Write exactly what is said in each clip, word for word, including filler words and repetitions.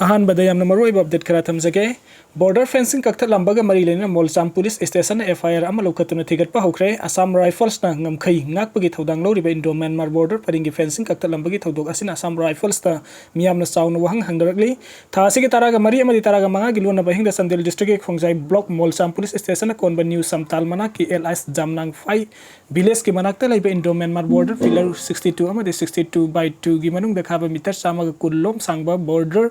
ꯑꯍꯥꯟꯕꯗ ꯌꯥꯝꯅ ꯃꯔꯨꯑꯣꯏꯕ ꯑꯞꯗꯦꯠ ꯈꯔ ꯊꯝꯖꯒꯦ꯫ ꯕꯣꯔꯗꯔ ꯐꯦꯟꯁꯤꯡ ꯀꯛꯊꯠꯂꯝꯕꯒ ꯃꯔꯤ ꯂꯩꯅꯅ ꯃꯣꯜꯆꯥꯝ ꯄꯨꯂꯤꯁ ꯁ꯭ꯇꯦꯁꯟꯅ ꯑꯦꯐ ꯑꯥꯏ ꯑꯥꯔ ꯑꯃ ꯂꯧꯈꯠꯇꯨꯅ ꯊꯤꯒꯠꯄ ꯍꯧꯈ꯭ꯔꯦ꯫ ꯑꯁꯥꯝ ꯔꯥꯏꯐꯜꯁꯅ ꯉꯝꯈꯩ ꯉꯥꯛꯄꯒꯤ ꯊꯧꯗꯥꯡ ꯂꯧꯔꯤꯕ ꯏꯟꯗꯣ ꯃ꯭ꯌꯥꯟꯃꯥꯔ ꯕꯣꯔꯗꯔ ꯄꯔꯤꯡꯒꯤ ꯐꯦꯟꯁꯤꯡ ꯀꯛꯊꯠꯂꯝꯕꯒꯤ ꯊꯧꯗꯣꯛ ꯑꯁꯤꯅ ꯑꯁꯥꯝ ꯔꯥꯏꯐꯜꯁꯇ ꯃꯤꯌꯥꯝꯅ ꯆꯥꯎꯅ ꯋꯥꯍꯪ ꯍꯪꯅꯔꯛꯂꯤ꯫ ꯊꯥ ꯑꯁꯤꯒꯤ ꯇꯔꯥꯒ ꯃꯔꯤ ꯑꯃꯗꯤ ꯇꯔꯥꯒ ꯃꯉꯥꯒꯤ ꯂꯣꯟꯅꯕ ꯑꯍꯤꯡꯗ ꯆꯥꯟꯗꯦꯜ ꯗꯤꯁꯇ꯭ꯔꯤꯛꯀꯤ ꯈꯣꯡꯖꯥꯏ ꯕ꯭ꯂꯣꯛ ꯃꯣꯜꯆꯥꯝ ꯄꯨꯂꯤꯁ ꯁ꯭ꯇꯦꯁꯟꯅ ꯀꯣꯟꯕ ꯅ꯭ꯌꯨ ꯁꯝꯇꯥꯜ ꯃꯅꯥꯛꯀꯤ ꯑꯦꯜ ꯑꯥꯏꯁ ꯖꯥꯝꯅꯥꯡ ꯐꯥꯏ ꯚꯤꯂꯦꯖꯀꯤ ꯃꯅꯥꯛꯇ ꯂꯩꯕ Indo Myanmar border pillar sixty two ꯑꯃꯗꯤ ꯁꯤꯛꯁꯇꯤ ꯇꯨ ꯕꯥꯏ ꯇꯨꯒꯤ ꯃꯅꯨꯡꯗ ꯈꯥꯕ ꯃꯤꯇꯔ ꯆꯥꯝꯃꯒ ꯀꯨꯟ ꯂꯣꯝ ꯁꯥꯡꯕ ꯕꯣꯔꯗꯔ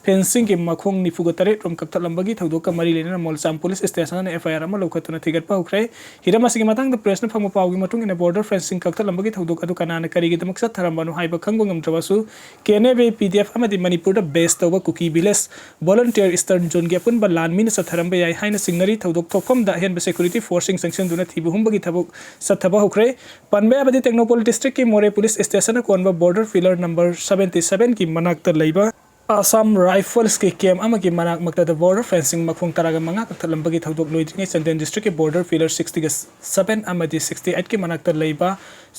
ꯐꯦꯟꯁꯤꯡꯒꯤ ꯃꯈꯣꯡ ꯅꯤꯐꯨꯒ ꯇꯔꯦꯠ ꯔꯣꯝ ꯀꯛꯊꯠꯂꯝꯕꯒꯤ ꯊꯧꯗꯣꯛꯀ ꯃꯔꯤ ꯂꯩꯅꯅ ꯃꯣꯜꯆꯥꯝ ꯄꯨꯂꯤꯁ ꯁ꯭ꯇꯦꯁꯟꯅ ꯑꯦꯐ ꯑꯥꯏ ꯑꯥꯔ ꯑꯃ ꯂꯧꯈꯠꯇꯨꯅ ꯊꯤꯒꯠꯄ ꯍꯧꯈ꯭ꯔꯦ꯫ ꯍꯤꯔꯝ ꯑꯁꯤꯒꯤ ꯃꯇꯥꯡꯗ ꯄ꯭ꯔꯦꯁꯅ ꯐꯪꯕ ꯄꯥꯎꯒꯤ ꯃꯇꯨꯡ ꯏꯟꯅ, ꯕꯣꯔꯗꯔ ꯐꯦꯟꯁꯤꯡ ꯀꯛꯊꯠꯂꯝꯕꯒꯤ ꯊꯧꯗꯣꯛ ꯑꯗꯨ ꯀꯅꯥꯅ ꯀꯔꯤꯒꯤꯗꯃꯛ ꯆꯠꯊꯔꯝꯕꯅꯣ ꯍꯥꯏꯕ ꯈꯪꯕ ꯉꯝꯗ꯭ꯔꯕꯁꯨ, K N A B P D F ꯑꯃꯗꯤ ꯃꯅꯤꯄꯨꯔꯗ ꯕꯦꯁ ꯇꯧꯕ ꯀꯨꯀꯤ ꯚꯤꯂꯦꯖ ꯚꯣꯂꯨꯟꯇꯤꯌꯔ ꯏꯁꯇꯔꯟ ꯖꯣꯟꯒꯤ ꯑꯄꯨꯟꯕ ꯂꯥꯟꯃꯤꯅ ꯆꯠꯊꯔꯝꯕ ꯌꯥꯏ ꯍꯥꯏꯅ ꯆꯤꯡꯅꯔꯤ꯫ ꯊꯧꯗꯣꯛ ꯊꯣꯛꯐꯝꯗ ꯑꯍꯦꯟꯕ ꯁꯦꯀ꯭ꯌꯨꯔꯤꯇꯤ ꯐꯣꯔꯁꯁꯤꯡ ꯆꯪꯁꯤꯟꯗꯨꯅ ꯊꯤꯕ ꯍꯨꯝꯕꯒꯤ ꯊꯕꯛ ꯆꯠꯊꯕ ꯍꯧꯈ꯭ꯔꯦ꯫ ꯄꯟꯕ ꯌꯥꯕꯗꯤ, ꯇꯦꯡꯅꯧꯄꯜ ꯗꯤꯁꯇ꯭ꯔꯤꯛꯀꯤ ꯃꯣꯔꯦ ꯄꯨꯂꯤꯁ ꯁ꯭ꯇꯦꯁꯟꯅ ꯀꯣꯟꯕ ꯕꯣꯔꯗꯔ ꯄꯤꯂꯔ ꯅꯝꯕꯔ ꯁꯕꯦꯟꯇꯤ ꯁꯕꯦꯟꯒꯤ ꯃꯅꯥꯛꯇ ꯂꯩꯕ ꯑꯁꯥꯝ ꯔꯥꯏꯐꯜꯁꯀꯤ ꯀꯦꯝꯞ ꯑꯃꯒꯤ ꯃꯅꯥꯛ ꯃꯛꯇꯗ ꯕꯣꯔꯗꯔ ꯐꯦꯟꯁꯤꯡ ꯃꯈꯣꯡ ꯇꯔꯥꯒ ꯃꯉꯥ ꯀꯛꯊꯠꯂꯝꯕꯒꯤ ꯊꯧꯗꯣꯛ ꯂꯣꯏꯗ꯭ꯔꯤꯉꯩ ꯆꯥꯟꯗꯦꯜ ꯗꯤꯁꯇ꯭ꯔꯤꯛꯀꯤ ꯕꯣꯔꯗꯔ ꯄꯤꯂꯔ ꯁꯤꯛꯁꯇꯤꯒ ꯁꯕꯦꯟ ꯑꯃꯗꯤ ꯁꯤꯛꯁꯇꯤ ꯑꯩꯠꯀꯤ ꯃꯅꯥꯛꯇ ꯂꯩꯕ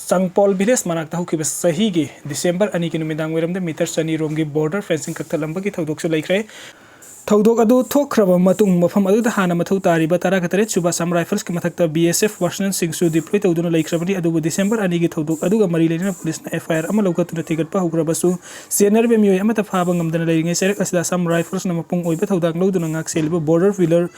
ꯆꯥꯡꯄꯣꯜ ꯚꯤꯂꯦꯖ ꯃꯅꯥꯛꯇ ꯍꯧꯈꯤꯕ ꯆꯍꯤꯒꯤ ꯗꯤꯁꯦꯝꯕꯔ ꯑꯅꯤꯒꯤ ꯅꯨꯃꯤꯗꯥꯡ ꯋꯥꯏꯔꯝꯗ ꯃꯤꯇꯔ ꯆꯅꯤ ꯔꯣꯝꯒꯤ ꯕꯣꯔꯗꯔ ꯐꯦꯟꯁꯤꯡ ꯀꯛꯊꯠꯂꯝꯕꯒꯤ ꯊꯧꯗꯣꯛꯁꯨ ꯂꯩꯈ꯭ꯔꯦ꯫ ꯊꯧꯗꯣꯛ ꯑꯗꯨ ꯊꯣꯛꯈ꯭ꯔꯕ ꯃꯇꯨꯡ ꯃꯐꯝ ꯑꯗꯨꯗ ꯍꯥꯟꯅ ꯃꯊꯧ ꯇꯥꯔꯤꯕ ꯇꯔꯥꯒ ꯇꯔꯦꯠ ꯁꯨꯕ ꯑꯁꯥꯝ ꯔꯥꯏꯐꯜꯁꯀꯤ ꯃꯊꯛꯇ ꯕꯤ ꯑꯦꯁ ꯑꯦꯐ ꯄꯔꯁꯅꯦꯜꯁꯤꯡꯁꯨ ꯗꯤꯄ꯭ꯂꯣꯏ ꯇꯧꯗꯨꯅ ꯂꯩꯈ꯭ꯔꯕꯅꯤ꯫ ꯑꯗꯨꯕꯨ ꯗꯤꯁꯦꯝꯕꯔ ꯑꯅꯤꯒꯤ ꯊꯧꯗꯣꯛ ꯑꯗꯨꯒ ꯃꯔꯤ ꯂꯩꯅꯅ ꯄꯨꯂꯤꯁꯅ ꯑꯦꯐ ꯑꯥꯏ ꯑꯥꯔ ꯑꯃ ꯂꯧꯈꯠꯇꯨꯅ ꯊꯤꯒꯠꯄ ꯍꯧꯈ꯭ꯔꯕꯁꯨ, ꯆꯦꯟꯅꯔꯤꯕ ꯃꯤꯑꯣꯏ ꯑꯃꯠꯇ ꯐꯥꯕ ꯉꯝꯗꯅ ꯂꯩꯔꯤꯉꯩ ꯆꯩꯔꯛ ꯑꯁꯤꯗ ꯑꯁꯥꯝ ꯔꯥꯏꯐꯜꯁꯅ ꯃꯄꯨꯡ ꯑꯣꯏꯕ ꯊꯧꯗꯥꯡ ꯂꯧꯗꯨꯅ ꯉꯥꯛꯁꯦꯜꯂꯤꯕ border pillar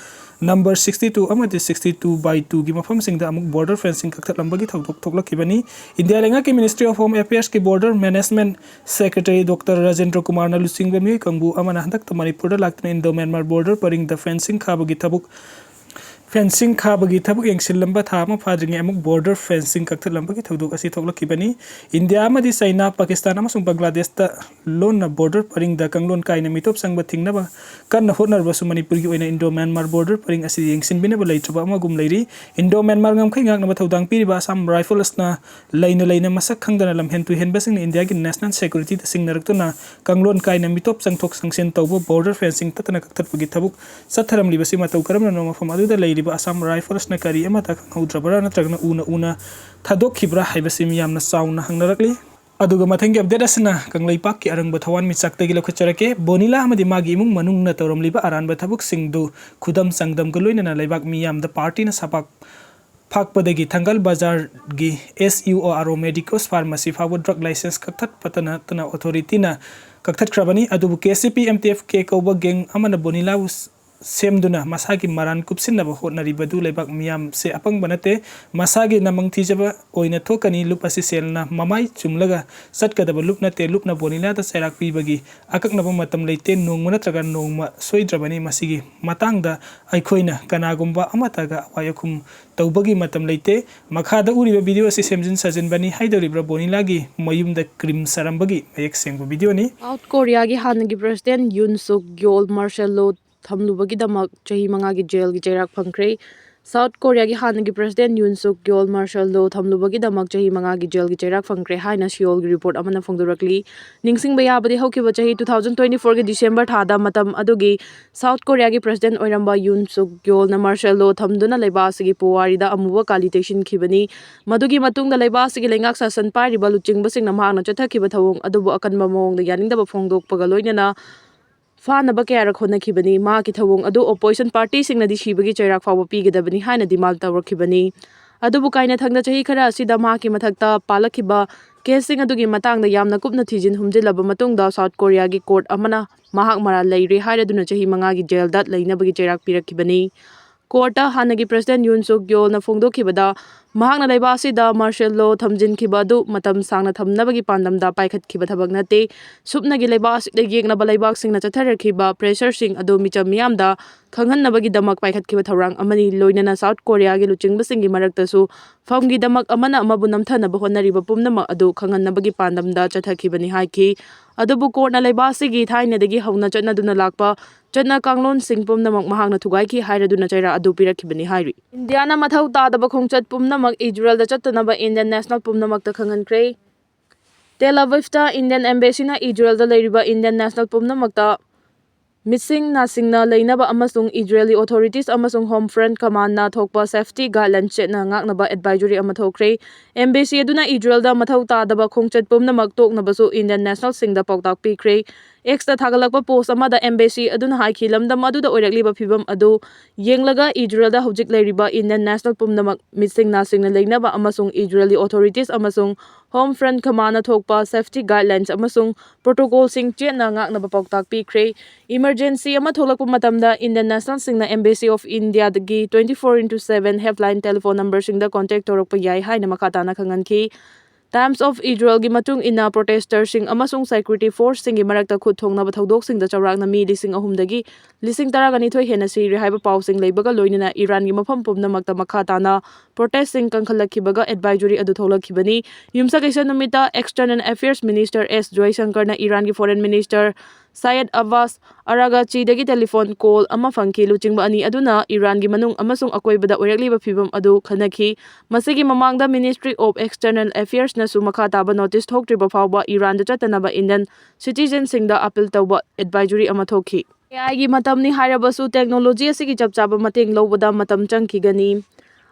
number sixty two ꯑꯃꯗꯤ ꯁꯤꯛꯁꯇꯤ ꯇꯨ ꯕꯥꯏ ꯇꯨꯒꯤ ꯃꯐꯝꯁꯤꯡꯗ ꯑꯃꯨꯛ ꯕꯣꯔꯗꯔ ꯐꯦꯟꯁꯤꯡ ꯀꯛꯊꯠꯂꯝꯕꯒꯤ ꯊꯧꯗꯣꯛ ꯊꯣꯛꯂꯛꯈꯤꯕꯅꯤ꯫ ꯏꯟꯗꯤꯌꯥ ꯂꯩꯉꯥꯛꯀꯤ ꯃꯤꯅꯤꯁꯇ꯭ꯔꯤ ꯑꯣꯐ ꯍꯣꯝ ꯑꯦꯐꯤꯌꯔꯁꯀꯤ border management secretary doctor Rajendra ꯀꯨꯃꯥꯔꯅ ꯂꯨꯆꯤꯡꯕ ꯃꯤꯑꯣꯏ ꯀꯥꯡꯕꯨ ꯑꯃꯅ ꯍꯟꯗꯛꯇ ꯃꯅꯤꯄꯨꯔꯗ ꯂꯥꯛꯇꯨꯅ ꯏꯟꯗꯣ ꯃ꯭ꯌꯥꯟꯃꯥꯔ ꯕꯣꯔꯗꯔ ꯄꯔꯤꯡꯗ ꯐꯦꯟꯁꯤꯡ ꯈꯥꯕꯒꯤ ꯊꯕꯛ ꯐꯦꯟꯁꯤꯡ ꯈꯥꯕꯒꯤ ꯊꯕꯛ ꯌꯦꯡꯁꯤꯜꯂꯝꯕ ꯊꯥ ꯑꯃ ꯐꯥꯗ꯭ꯔꯤꯉꯩ ꯑꯃꯨꯛ ꯕꯣꯔꯗꯔ ꯐꯦꯟꯁꯤꯡ ꯀꯛꯊꯠꯂꯝꯕꯒꯤ ꯊꯧꯗꯣꯛ ꯑꯁꯤ ꯊꯣꯛꯂꯛꯈꯤꯕꯅꯤ꯫ ꯏꯟꯗꯤꯌꯥ ꯑꯃꯗꯤ ꯆꯩꯅꯥ, ꯄꯥꯀꯤꯁꯇꯥꯟ ꯑꯃꯁꯨꯡ ꯕꯪꯒ꯭ꯂꯥꯗꯦꯁꯇ ꯂꯣꯟꯅ ꯕꯣꯔꯗꯔ ꯄꯔꯤꯡꯗ ꯀꯥꯡꯂꯣꯟ ꯀꯥꯏꯅ ꯃꯤꯇꯣꯞ ꯆꯪꯕ ꯊꯤꯡꯅꯕ ꯀꯟꯅ ꯍꯣꯠꯅꯔꯕꯁꯨ, ꯃꯅꯤꯄꯨꯔꯒꯤ ꯑꯣꯏꯅ ꯏꯟꯗꯣ ꯃ꯭ꯌꯥꯟꯃꯥꯔ ꯕꯣꯔꯗꯔ ꯄꯔꯤꯡ ꯑꯁꯤ ꯌꯦꯡꯁꯤꯟꯕꯤꯅꯕ ꯂꯩꯇ꯭ꯔꯕ ꯑꯃꯒꯨꯝ ꯂꯩꯔꯤ꯫ ꯏꯟꯗꯣ ꯃ꯭ꯌꯥꯟꯃꯥꯔ ꯉꯝꯈꯩ ꯉꯥꯛꯅꯕ ꯊꯧꯗꯥꯡ ꯄꯤꯔꯤꯕ ꯑꯁꯥꯝ ꯔꯥꯏꯐꯜꯁꯅ ꯂꯩꯅ ꯂꯩꯅ ꯃꯁꯛ ꯈꯪꯗꯅ ꯂꯝꯍꯦꯟ ꯇꯨꯍꯦꯟꯕꯁꯤꯡꯅ ꯏꯟꯗꯤꯌꯥꯒꯤ ꯅꯦꯁꯅꯦꯜ ꯁꯦꯀ꯭ꯌꯨꯔꯤꯇꯤꯗ ꯁꯤꯡꯅꯔꯛꯇꯨꯅ ꯀꯥꯡꯂꯣꯟ ꯀꯥꯏꯅ ꯃꯤꯇꯣꯞ ꯆꯪꯊꯣꯛ ꯆꯪꯁꯤꯟ ꯇꯧꯕ, ꯕꯣꯔꯗꯔ ꯐꯦꯟꯁꯤꯡ ꯇꯠꯇꯅ ꯀꯛꯊꯠꯄꯒꯤ ꯊꯕꯛ ꯆꯠꯊꯔꯝꯂꯤꯕꯁꯤ ꯃꯇꯧ ꯀꯔꯝꯅꯅꯣ ꯃꯐꯝ ꯑꯗꯨꯗ ꯂꯩꯔꯤꯕ ꯑꯁꯥꯝ ꯔꯥꯏꯐꯜꯁꯅ ꯀꯔꯤ ꯑꯃꯠꯇ ꯈꯪꯍꯧꯗ꯭ꯔꯕ꯭ꯔꯥ ꯅꯠꯇ꯭ꯔꯒꯅ ꯎꯅ ꯎꯅ ꯊꯥꯗꯣꯛꯈꯤꯕ꯭ꯔꯥ ꯍꯥꯏꯕꯁꯤ ꯃꯤꯌꯥꯝꯅ ꯆꯥꯎꯅ ꯍꯪꯅꯔꯛꯂꯤ꯫ ꯑꯗꯨꯒ ꯃꯊꯪꯒꯤ ꯑꯞꯗꯦꯠ ꯑꯁꯤꯅ ꯀꯪꯂꯩꯄꯥꯛꯀꯤ ꯑꯔꯪꯕ ꯊꯋꯥꯟꯃꯤꯆꯥꯛꯇꯒꯤ ꯂꯧꯈꯠꯆꯔꯛꯀꯦ꯫ ꯕꯣꯅꯤꯂꯥ ꯑꯃꯗꯤ ꯃꯥꯒꯤ ꯏꯃꯨꯡ ꯃꯅꯨꯡꯅ ꯇꯧꯔꯝꯂꯤꯕ ꯑꯔꯥꯟꯕ ꯊꯕꯛꯁꯤꯡꯗꯨ ꯈꯨꯗꯝ ꯆꯥꯡꯗꯝꯒ ꯂꯣꯏꯅꯅ ꯂꯩꯕꯥꯛ ꯃꯤꯌꯥꯝꯗ ꯄꯥꯔꯇꯤꯅ ꯁꯄꯥꯛ ꯐꯥꯛꯄꯗꯒꯤ ꯊꯪꯒꯥꯜ ꯕꯖꯥꯔꯒꯤ S U O R O Medicos Pharmacy ꯐꯥꯎꯕ ꯗ꯭ꯔꯒ ꯂꯥꯏꯁꯦꯟꯁ ꯀꯛꯊꯠꯄꯇ ꯅꯠꯇꯅ ꯑꯣꯊꯣꯔꯤꯇꯤꯅ ꯀꯛꯊꯠꯈ꯭ꯔꯕꯅꯤ꯫ ꯑꯗꯨꯕꯨ K C P M T F K ꯀꯧꯕ ꯒꯦꯡ ꯑꯃꯅ ꯕꯣꯅꯤꯂꯥꯕꯨ ꯁꯦꯝꯗꯨꯅ ꯃꯁꯥꯒꯤ ꯃꯔꯥꯟ ꯀꯨꯞꯁꯤꯟꯅꯕ ꯍꯣꯠꯅꯔꯤꯕꯗꯨ ꯂꯩꯕꯥꯛ ꯃꯤꯌꯥꯝꯁꯦ ꯑꯄꯪꯕ ꯅꯠꯇꯦ꯫ ꯃꯁꯥꯒꯤ ꯅꯃꯪ ꯊꯤꯖꯕ ꯑꯣꯏꯅ ꯊꯣꯛꯀꯅꯤ꯫ ꯂꯨꯞ ꯑꯁꯤ ꯁꯦꯜꯅ ꯃꯃꯥꯏ ꯆꯨꯝꯂꯒ ꯆꯠꯀꯗꯕ ꯂꯨꯞ ꯅꯠꯇꯦ꯫ ꯂꯨꯞꯅ ꯕꯣꯅꯤꯂꯥꯗ ꯆꯩꯔꯥꯛ ꯄꯤꯕꯒꯤ ꯑꯀꯛꯅꯕ ꯃꯇꯝ ꯂꯩꯇꯦ꯫ ꯅꯣꯡꯃ ꯅꯠꯇ꯭ꯔꯒ ꯅꯣꯡꯃ ꯁꯣꯏꯗ꯭ꯔꯕꯅꯤ꯫ ꯃꯁꯤꯒꯤ ꯃꯇꯥꯡꯗ ꯑꯩꯈꯣꯏꯅ ꯀꯅꯥꯒꯨꯝꯕ ꯑꯃꯠꯇꯒ ꯑꯋꯥꯏ ꯑꯈꯨꯝ ꯇꯧꯕꯒꯤ ꯃꯇꯝ ꯂꯩꯇꯦ꯫ ꯃꯈꯥꯗ ꯎꯔꯤꯕ ꯚꯤꯗꯤꯑꯣ ꯑꯁꯤ ꯁꯦꯝꯖꯤꯟ ꯁꯥꯖꯤꯟꯕꯅꯤ꯫ ꯍꯥꯏꯗꯧꯔꯤꯕ꯭ꯔꯥ ꯕꯣꯅꯤꯂꯥꯒꯤ ꯃꯌꯨꯝꯗ ꯀ꯭ꯔꯤꯝ ꯆꯥꯔꯝꯕꯒꯤ ꯃꯌꯦꯛ ꯁꯦꯡꯕ ꯚꯤꯗꯤꯑꯣꯅꯤ꯫ ꯁꯥꯎꯠ ꯀꯣꯔꯤꯌꯥꯒꯤ ꯍꯥꯟꯅꯒꯤ ꯄ꯭ꯔꯁꯤꯗꯦꯟ ꯌꯨꯟ ꯁꯨꯛ ꯌꯣꯜ ꯃꯥꯔꯁꯦꯜ ꯂꯣ ꯊꯝꯂꯨꯕꯒꯤꯗꯃꯛ ꯆꯍꯤ ꯃꯉꯥꯒꯤ ꯖꯦꯜꯒꯤ ꯆꯩꯔꯥꯛ ꯐꯪꯈ꯭ꯔꯦ꯫ ꯁꯥꯎꯠ ꯀꯣꯔꯤꯌꯥꯒꯤ ꯍꯥꯟꯅꯒꯤ ꯄ꯭ꯔꯁꯤꯗꯦꯟ ꯌꯨꯟ ꯁꯨꯛ ꯌꯣꯜ ꯃꯥꯔꯁꯦꯜ ꯂꯣ ꯊꯝꯂꯨꯕꯒꯤꯗꯃꯛ ꯆꯍꯤ ꯃꯉꯥꯒꯤ ꯖꯦꯜꯒꯤ ꯆꯩꯔꯥꯛ ꯐꯪꯈ꯭ꯔꯦ ꯍꯥꯏꯅ ꯁꯤꯑꯣꯜꯒꯤ ꯔꯤꯄꯣꯔꯠ ꯑꯃꯅ ꯐꯣꯡꯗꯣꯔꯛꯂꯤ꯫ ꯅꯤꯡꯁꯤꯡꯕ ꯌꯥꯕꯗꯤ ꯍꯧꯈꯤꯕ ꯆꯍꯤ two thousand twenty fourꯒꯤ ꯗꯤꯁꯦꯝꯕꯔ ꯊꯥꯗ ꯃꯇꯝ ꯑꯗꯨꯒꯤ ꯁꯥꯎꯠ ꯀꯣꯔꯤꯌꯥꯒꯤ ꯄ꯭ꯔꯁꯤꯗꯦꯟ ꯑꯣꯏꯔꯝꯕ ꯌꯨꯟ ꯁꯨꯛ ꯌꯣꯜꯅ ꯃꯥꯔꯁꯦꯜ ꯂꯣ ꯊꯝꯗꯨꯅ ꯂꯩꯕꯥꯛ ꯑꯁꯤꯒꯤ ꯄꯨꯋꯥꯔꯤꯗ ꯑꯃꯨꯕ ꯀꯥꯂꯤ ꯇꯩꯁꯤꯟꯈꯤꯕꯅꯤ꯫ ꯃꯗꯨꯒꯤ ꯃꯇꯨꯡꯗ ꯂꯩꯕꯥꯛ ꯑꯁꯤꯒꯤ ꯂꯩꯉꯥꯛ ꯁꯥꯁꯟ ꯄꯥꯏꯔꯤꯕ ꯂꯨꯆꯤꯡꯕꯁꯤꯡꯅ ꯃꯍꯥꯛꯅ ꯆꯠꯊꯈꯤꯕ ꯊꯧꯑꯣꯡ ꯑꯗꯨꯕꯨ ꯑꯀꯟꯕ ꯃꯑꯣꯡꯗ ꯌꯥꯅꯤꯡꯗꯕ ꯐꯣꯡꯗꯣꯛꯄꯒ ꯂꯣꯏꯅꯅ ꯐꯥꯅꯕ ꯀꯌꯥꯔꯛ ꯍꯣꯠꯅꯈꯤꯕꯅꯤ꯫ ꯃꯍꯥꯛꯀꯤ ꯊꯧꯑꯣꯡ ꯑꯗꯨ ꯑꯣꯄꯣꯖꯤꯁꯟ ꯄꯥꯔꯇꯤꯁꯤꯡꯅꯗꯤ ꯁꯤꯕꯒꯤ ꯆꯩꯔꯥꯛ ꯐꯥꯎꯕ ꯄꯤꯒꯗꯕꯅꯤ ꯍꯥꯏꯅ ꯗꯤꯃꯥꯟ ꯇꯧꯔꯛꯈꯤꯕꯅꯤ꯫ ꯑꯗꯨꯕꯨ ꯀꯥꯏꯅꯊꯪꯗ ꯆꯍꯤ ꯈꯔ ꯑꯁꯤꯗ ꯃꯍꯥꯛꯀꯤ ꯃꯊꯛꯇ ꯄꯥꯜꯂꯛꯈꯤꯕ ꯀꯦꯁꯁꯤꯡ ꯑꯗꯨꯒꯤ ꯃꯇꯥꯡꯗ ꯌꯥꯝꯅ ꯀꯨꯞꯅ ꯊꯤꯖꯤꯟ ꯍꯨꯝꯖꯤꯜꯂꯕ ꯃꯇꯨꯡꯗ ꯁꯥꯎꯠ ꯀꯣꯔꯤꯌꯥꯒꯤ ꯀꯣꯔꯠ ꯑꯃꯅ ꯃꯍꯥꯛ ꯃꯔꯥꯜ ꯂꯩꯔꯦ ꯍꯥꯏꯔꯗꯨꯅ ꯆꯍꯤ ꯃꯉꯥꯒꯤ ꯖꯦꯜꯗ ꯂꯩꯅꯕꯒꯤ ꯆꯩꯔꯥꯛ ꯄꯤꯔꯛꯈꯤꯕꯅꯤ꯫ ꯀꯣꯔꯠꯇ ꯍꯥꯟꯅꯒꯤ ꯄ꯭ꯔꯁꯤꯗꯦꯟ ꯌꯨꯟ ꯁꯨꯛ ꯌꯣꯜꯅ ꯐꯣꯡꯗꯣꯛꯈꯤꯕꯗ, ꯃꯍꯥꯛꯅ ꯂꯩꯕꯥꯛ ꯑꯁꯤꯗ ꯃꯥꯔꯁꯦꯜ ꯂꯣ ꯊꯝꯖꯤꯟꯈꯤꯕ ꯑꯗꯨ ꯃꯇꯝ ꯁꯥꯡꯅ ꯊꯝꯅꯕꯒꯤ ꯄꯥꯟꯗꯝꯗ ꯄꯥꯏꯈꯠꯈꯤꯕ ꯊꯕꯛ ꯅꯠꯇꯦ꯫ ꯁꯨꯞꯅꯒꯤ ꯂꯩꯕꯥꯛ ꯑꯁꯤꯗ ꯌꯦꯛꯅꯕ ꯂꯩꯕꯥꯛꯁꯤꯡꯅ ꯆꯠꯊꯔꯛꯈꯤꯕ ꯄ꯭ꯔꯦꯁꯔꯁꯤꯡ ꯑꯗꯨ ꯃꯤꯆꯝ ꯃꯤꯌꯥꯝꯗ ꯈꯪꯍꯟꯅꯕꯒꯤꯗꯃꯛ ꯄꯥꯏꯈꯠꯈꯤꯕ ꯊꯧꯔꯥꯡ ꯑꯃꯅꯤ꯫ ꯂꯣꯏꯅꯅ ꯁꯥꯎꯠ ꯀꯣꯔꯤꯌꯥꯒꯤ ꯂꯨꯆꯤꯡꯕꯁꯤꯡꯒꯤ ꯃꯔꯛꯇꯁꯨ ꯐꯝꯒꯤꯗꯃꯛ ꯑꯃꯅ ꯑꯃꯕꯨ ꯅꯝꯊꯅꯕ ꯍꯣꯠꯅꯔꯤꯕ ꯄꯨꯝꯅꯃꯛ ꯑꯗꯨ ꯈꯪꯍꯟꯅꯕꯒꯤ ꯄꯥꯟꯗꯝꯗ ꯆꯠꯊꯈꯤꯕꯅꯤ ꯍꯥꯏꯈꯤ꯫ ꯑꯗꯨꯕꯨ ꯀꯣꯔꯠꯅ ꯂꯩꯕꯥꯛ ꯑꯁꯤꯒꯤ ꯊꯥꯏꯅꯗꯒꯤ ꯍꯧꯅ ꯆꯠꯅꯗꯨꯅ ꯂꯥꯛꯄ ꯆꯠꯅ ꯀꯥꯡꯂꯣꯟꯁꯤꯡ ꯄꯨꯝꯅꯃꯛ ꯃꯍꯥꯛꯅ ꯊꯨꯒꯥꯏꯈꯤ ꯍꯥꯏꯔꯗꯨꯅ ꯆꯩꯔꯥꯛ ꯑꯗꯨ ꯄꯤꯔꯛꯈꯤꯕꯅꯤ ꯍꯥꯏꯔꯤ꯫ ꯏꯟꯗꯤꯌꯥꯅ ꯃꯊꯧ ꯇꯥꯗꯕ ꯈꯣꯡꯆꯠ ꯄꯨꯝꯅꯃꯛ ꯏꯖꯔꯦꯜꯗ ꯆꯠꯇꯅꯕ ꯏꯟꯗꯤꯌꯟ ꯅꯦꯁꯅꯦꯜ ꯄꯨꯝꯅꯃꯛꯇ ꯈꯪꯍꯟꯈ꯭ꯔꯦ꯫ ꯇꯦꯜ ꯑꯕꯤꯕꯇ ꯏꯟꯗꯤꯌꯟ ꯑꯦꯝꯕꯦꯁꯤꯅ ꯏꯖꯔꯦꯜꯗ ꯂꯩꯔꯤꯕ ꯏꯟꯗꯤꯌꯟ ꯅꯦꯁꯅꯦꯜ ꯄꯨꯝꯅꯃꯛꯇ ꯃꯤꯁꯤꯡ ꯅꯥꯁꯤꯡꯅ ꯂꯩꯅꯕ ꯑꯃꯁꯨꯡ ꯏꯖꯔꯦꯜꯒꯤ authorities ꯑꯃꯁꯨꯡ Home Front Commandꯅ ꯊꯣꯛꯄ safety guidelines ꯆꯦꯠꯅ ꯉꯥꯛꯅꯕ advisory ꯑꯃ ꯊꯣꯛꯈ꯭ꯔꯦ꯫ Embassy ꯑꯗꯨꯅ ꯏꯖꯔꯦꯜꯗ ꯃꯊꯧ ꯇꯥꯗꯕ ꯈꯣꯡꯆꯠ ꯄꯨꯝꯅꯃꯛ ꯇꯣꯛꯅꯕꯁꯨ Indian nationalꯁꯤꯡꯗ ꯄꯥꯎꯇꯥꯛ ꯄꯤꯈ꯭ꯔꯦ꯫ Xꯇ ꯊꯥꯒꯠꯂꯛꯄ post ꯑꯃꯗ embassy ꯑꯗꯨꯅ ꯍꯥꯏꯈꯤ, ꯂꯝꯗꯝ ꯑꯗꯨꯗ ꯑꯣꯏꯔꯛꯂꯤꯕ ꯐꯤꯚꯝ ꯑꯗꯨ ꯌꯦꯡꯂꯒ ꯏꯖꯔꯦꯜꯗ ꯍꯧꯖꯤꯛ ꯂꯩꯔꯤꯕ Indian national ꯄꯨꯝꯅꯃꯛ ꯃꯤꯁꯤꯡ ꯅꯥꯁꯤꯡꯅ ꯂꯩꯅꯕ ꯑꯃꯁꯨꯡ ꯏꯖꯔꯦꯜꯒꯤ authorities ꯑꯃꯁꯨꯡ Home Front Commandꯅ ꯊꯣꯛꯄ safety guidelines ꯑꯃꯁꯨꯡ protocolꯁꯤꯡ ꯆꯦꯠꯅ ꯉꯥꯛꯅꯕ ꯄꯥꯎꯇꯥꯛ ꯄꯤꯈ꯭ꯔꯦ꯫ Emergency ꯑꯃ ꯊꯣꯛꯂꯛꯄ ꯃꯇꯝꯗ Indian nationalꯁꯤꯡꯅ Embassy of Indiaꯗꯒꯤ twenty four into seven helpline telephone numberꯁꯤꯡꯗ contact ꯇꯧꯔꯛꯄ ꯌꯥꯏ ꯍꯥꯏꯅ ꯃꯈꯥ ꯇꯥꯅ ꯈꯪꯍꯟꯈꯤ꯫ Times of Israelꯒꯤ ꯃꯇꯨꯡ ꯏꯟꯅ, protesterꯁꯤꯡ ꯑꯃꯁꯨꯡ security forceꯁꯤꯡꯒꯤ ꯃꯔꯛꯇ ꯈꯨꯠ ꯊꯣꯡꯅꯕ ꯊꯧꯗꯣꯛꯁꯤꯡꯗ ꯆꯥꯎꯔꯥꯛꯅ ꯃꯤ ꯂꯤꯁꯤꯡ ꯑꯍꯨꯝꯗꯒꯤ ꯂꯤꯁꯤꯡ ꯇꯔꯥꯒ ꯅꯤꯊꯣꯏ ꯍꯦꯟꯅ ꯁꯤꯔꯦ ꯍꯥꯏꯕ ꯄꯥꯎꯁꯤꯡ ꯂꯩꯕꯒ ꯂꯣꯏꯅꯅ, ꯏꯔꯥꯟꯒꯤ ꯃꯐꯝ ꯄꯨꯝꯅꯃꯛꯇ ꯃꯈꯥ ꯇꯥꯅ protestꯁꯤꯡ ꯀꯟꯈꯠꯂꯛꯈꯤꯕꯒ advisory ꯑꯗꯨ ꯊꯣꯛꯂꯛꯈꯤꯕꯅꯤ꯫ ꯌꯨꯝꯁꯥꯀꯩꯁꯥ ꯅꯨꯃꯤꯠꯇ External Affairs Minister S ꯖꯣꯏꯁꯪꯀꯔꯅ ꯏꯔꯥꯟꯒꯤ Foreign Minister ꯁꯌꯦꯗ ꯑꯕꯥꯁ ꯑꯔꯥꯒꯆꯤꯗꯒꯤ telephone call ꯑꯃ ꯐꯪꯈꯤ꯫ ꯂꯨꯆꯤꯡꯕ ꯑꯅꯤ ꯑꯗꯨꯅ ꯏꯔꯥꯟꯒꯤ ꯃꯅꯨꯡ ꯑꯃꯁꯨꯡ ꯑꯀꯣꯏꯕꯗ ꯑꯣꯏꯔꯛꯂꯤꯕ ꯐꯤꯚꯝ ꯑꯗꯨ ꯈꯟꯅꯈꯤ꯫ ꯃꯁꯤꯒꯤ ꯃꯃꯥꯡꯗ Ministry of External Affairsꯅꯁꯨ ꯃꯈꯥ ꯇꯥꯕ notice ꯊꯣꯛꯇ꯭ꯔꯤꯕ ꯐꯥꯎꯕ ꯏꯔꯥꯟꯗ ꯆꯠꯇꯅꯕ Indian citizenꯁꯤꯡꯗ appeal ꯇꯧꯕ advisory ꯑꯃ ꯊꯣꯛꯈꯤ꯫ AIꯒꯤ ꯃꯇꯝꯅꯤ ꯍꯥꯏꯔꯕꯁꯨ technology ꯑꯁꯤꯒꯤ ꯆꯞ ꯆꯥꯕ ꯃꯇꯦꯡ ꯂꯧꯕꯗ ꯃꯇꯝ ꯆꯪꯈꯤꯒꯅꯤ꯫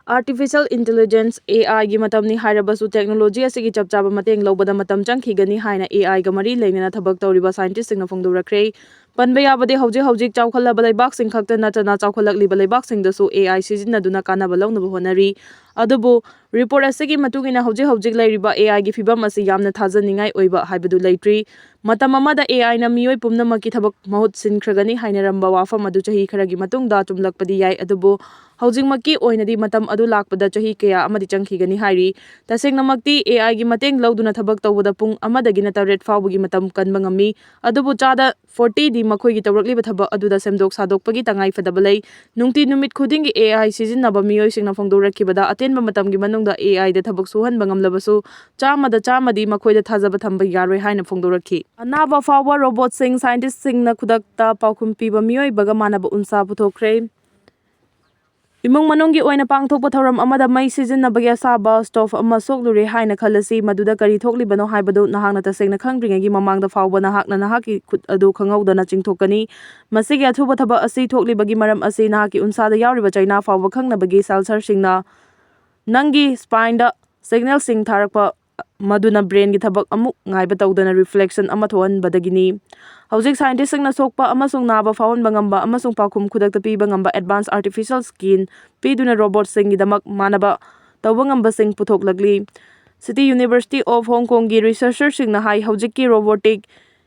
Artificial Intelligence, AIꯒꯤ ꯃꯇꯝꯅꯤ ꯍꯥꯏꯔꯕꯁꯨ technology ꯑꯁꯤꯒꯤ ꯆꯞ ꯆꯥꯕ ꯃꯇꯦꯡ ꯂꯧꯕꯗ ꯃꯇꯝ ꯆꯪꯈꯤꯒꯅꯤ ꯍꯥꯏꯅ AIꯒ ꯃꯔꯤ ꯂꯩꯅꯅ ꯊꯕꯛ ꯇꯧꯔꯤꯕ scientistꯁꯤꯡꯅ ꯐꯣꯡꯗꯣꯔꯛꯈ꯭ꯔꯦ꯫ ꯄꯟꯕ ꯌꯥꯕꯗꯤ, ꯍꯧꯖꯤꯛ ꯍꯧꯖꯤꯛ ꯆꯥꯎꯈꯠꯂꯕ ꯂꯩꯕꯥꯛꯁꯤꯡ ꯈꯛꯇ ꯅꯠꯇꯅ ꯆꯥꯎꯈꯠꯂꯛꯂꯤꯕ ꯂꯩꯕꯥꯛꯁꯤꯡꯗꯁꯨ AI ꯁꯤꯖꯤꯟꯅꯗꯨꯅ ꯀꯥꯟꯅꯕ ꯂꯧꯅꯕ ꯍꯣꯠꯅꯔꯤ꯫ ꯑꯗꯨꯕꯨ report ꯑꯁꯤꯒꯤ ꯃꯇꯨꯡ ꯏꯟꯅ ꯍꯧꯖꯤꯛ ꯍꯧꯖꯤꯛ ꯂꯩꯔꯤꯕ AIꯒꯤ ꯐꯤꯚꯝ ꯑꯁꯤ ꯌꯥꯝꯅ ꯊꯥꯖꯅꯤꯡꯉꯥꯏ ꯑꯣꯏꯕ ꯍꯥꯏꯕꯗꯨ ꯂꯩꯇ꯭ꯔꯤ꯫ ꯃꯇꯝ ꯑꯃꯗ AIꯅ ꯃꯤꯑꯣꯏ ꯄꯨꯝꯅꯃꯛꯀꯤ ꯊꯕꯛ ꯃꯍꯨꯠ ꯁꯤꯟꯈ꯭ꯔꯒꯅꯤ ꯍꯥꯏꯅꯔꯝꯕ ꯋꯥꯐꯝ ꯑꯗꯨ ꯆꯍꯤ ꯈꯔꯒꯤ ꯃꯇꯨꯡꯗ ꯆꯨꯝꯂꯛꯄꯗꯤ ꯌꯥꯏ, ꯑꯗꯨꯕꯨ ꯍꯧꯖꯤꯛꯃꯛꯀꯤ ꯑꯣꯏꯅꯗꯤ ꯃꯇꯝ ꯑꯗꯨ ꯂꯥꯛꯄꯗ ꯆꯍꯤ ꯀꯌꯥ ꯑꯃꯗꯤ ꯆꯪꯈꯤꯒꯅꯤ ꯍꯥꯏꯔꯤ꯫ ꯇꯁꯦꯡꯅꯃꯛꯇꯤ AIꯒꯤ ꯃꯇꯦꯡ ꯂꯧꯗꯨꯅ ꯊꯕꯛ ꯇꯧꯕꯗ ꯄꯨꯡ ꯑꯃꯗꯒꯤꯅ ꯇꯔꯦꯠ ꯐꯥꯎꯕꯒꯤ ꯃꯇꯝ ꯀꯟꯕ ꯉꯝꯃꯤ, ꯑꯗꯨꯕꯨ ꯆꯥꯗ fortyꯗꯤ ꯃꯈꯣꯏꯒꯤ ꯇꯧꯔꯛꯂꯤꯕ ꯊꯕꯛ ꯑꯗꯨꯗ ꯁꯦꯝꯗꯣꯛ ꯁꯥꯗꯣꯛꯄꯒꯤ ꯇꯉꯥꯏ ꯐꯗꯕ ꯂꯩ꯫ ꯅꯨꯡꯇꯤ ꯅꯨꯃꯤꯠ ꯈꯨꯗꯤꯡꯒꯤ AI ꯁꯤꯖꯤꯟꯅꯕ ꯃꯤꯑꯣꯏꯁꯤꯡꯅ ꯐꯣꯡꯗꯣꯔꯛꯈꯤꯕꯗ, ꯑꯇꯦꯟꯕ ꯃꯇꯝꯒꯤ ꯃꯅꯨꯡꯗ AIꯗ ꯊꯕꯛ ꯁꯨꯍꯟꯕ ꯉꯝꯂꯕꯁꯨ, ꯆꯥꯝꯃꯗ ꯆꯥꯝꯃꯗꯤ ꯃꯈꯣꯏꯗ ꯊꯥꯖꯕ ꯊꯝꯕ ꯌꯥꯔꯣꯏ ꯍꯥꯏꯅ ꯐꯣꯡꯗꯣꯔꯛꯈꯤ꯫ ꯑꯅꯥꯕ ꯐꯥꯎꯕ robotꯁꯤꯡ scientistꯁꯤꯡꯅ ꯈꯨꯗꯛꯇ ꯄꯥꯎꯈꯨꯝ ꯄꯤꯕ ꯃꯤꯑꯣꯏꯕꯒ ꯃꯥꯟꯅꯕ ꯎꯟꯁꯥ ꯄꯨꯊꯣꯛꯈ꯭ꯔꯦ꯫ ꯏꯃꯨꯡ ꯃꯅꯨꯡꯒꯤ ꯑꯣꯏꯅ ꯄꯥꯡꯊꯣꯛꯄ ꯊꯧꯔꯝ ꯑꯃꯗ ꯃꯩ ꯁꯤꯖꯤꯟꯅꯕꯒꯤ ꯑꯁꯥꯕ ꯁ꯭ꯇꯣꯚ ꯑꯃ ꯁꯣꯛꯂꯨꯔꯦ ꯍꯥꯏꯅ ꯈꯜꯂꯁꯤ꯫ ꯃꯗꯨꯗ ꯀꯔꯤ ꯊꯣꯛꯂꯤꯕꯅꯣ ꯍꯥꯏꯕꯗꯨ ꯅꯍꯥꯛꯅ ꯇꯁꯦꯡꯅ ꯈꯪꯗ꯭ꯔꯤꯉꯩꯒꯤ ꯃꯃꯥꯡꯗ ꯐꯥꯎꯕ ꯅꯍꯥꯛꯅ ꯅꯍꯥꯛꯀꯤ ꯈꯨꯠ ꯑꯗꯨ ꯈꯪꯍꯧꯗꯅ ꯆꯤꯡꯊꯣꯛꯀꯅꯤ꯫ ꯃꯁꯤꯒꯤ ꯑꯊꯨꯕ ꯊꯕꯛ ꯑꯁꯤ ꯊꯣꯛꯂꯤꯕꯒꯤ ꯃꯔꯝ ꯑꯁꯤ ꯅꯍꯥꯛꯀꯤ ꯎꯟꯁꯥꯗ ꯌꯥꯎꯔꯤꯕ ꯆꯩꯅꯥ ꯐꯥꯎꯕ ꯈꯪꯅꯕꯒꯤ ꯁꯦꯟꯁꯔꯁꯤꯡꯅ ꯅꯪꯒꯤ ꯁ꯭ꯄꯥꯏꯟꯗ ꯁꯤꯒꯅꯦꯜꯁꯤꯡ ꯊꯥꯔꯛꯄ, ꯃꯗꯨꯅ ꯕ꯭ꯔꯦꯟꯒꯤ ꯊꯕꯛ ꯑꯃꯨꯛ ꯉꯥꯏꯕ ꯇꯧꯗꯅ ꯔꯤꯐ꯭ꯂꯦꯛꯁꯟ ꯑꯃ ꯊꯣꯛꯍꯟꯕꯗꯒꯤꯅꯤ꯫ ꯍꯧꯖꯤꯛ ꯁꯥꯏꯟꯇꯤꯁꯁꯤꯡꯅ ꯁꯣꯛꯄ ꯑꯃꯁꯨꯡ ꯅꯥꯕ ꯐꯥꯎꯍꯟꯕ ꯉꯝꯕ ꯑꯃꯁꯨꯡ ꯄꯥꯎꯈꯨꯝ ꯈꯨꯗꯛꯇ ꯄꯤꯕ ꯉꯝꯕ advanced artificial skin ꯄꯤꯗꯨꯅ ꯔꯣꯕꯣꯠꯁꯤꯡꯒꯤꯗꯃꯛ ꯃꯥꯟꯅꯕ ꯇꯧꯕ ꯉꯝꯕꯁꯤꯡ ꯄꯨꯊꯣꯛꯂꯛꯂꯤ꯫ City University of Hong Kongꯒꯤ ꯔꯤꯁꯔꯆꯔꯁꯤꯡꯅ ꯍꯥꯏ, ꯍꯧꯖꯤꯛꯀꯤ ꯔꯣꯕꯣꯇꯤꯛ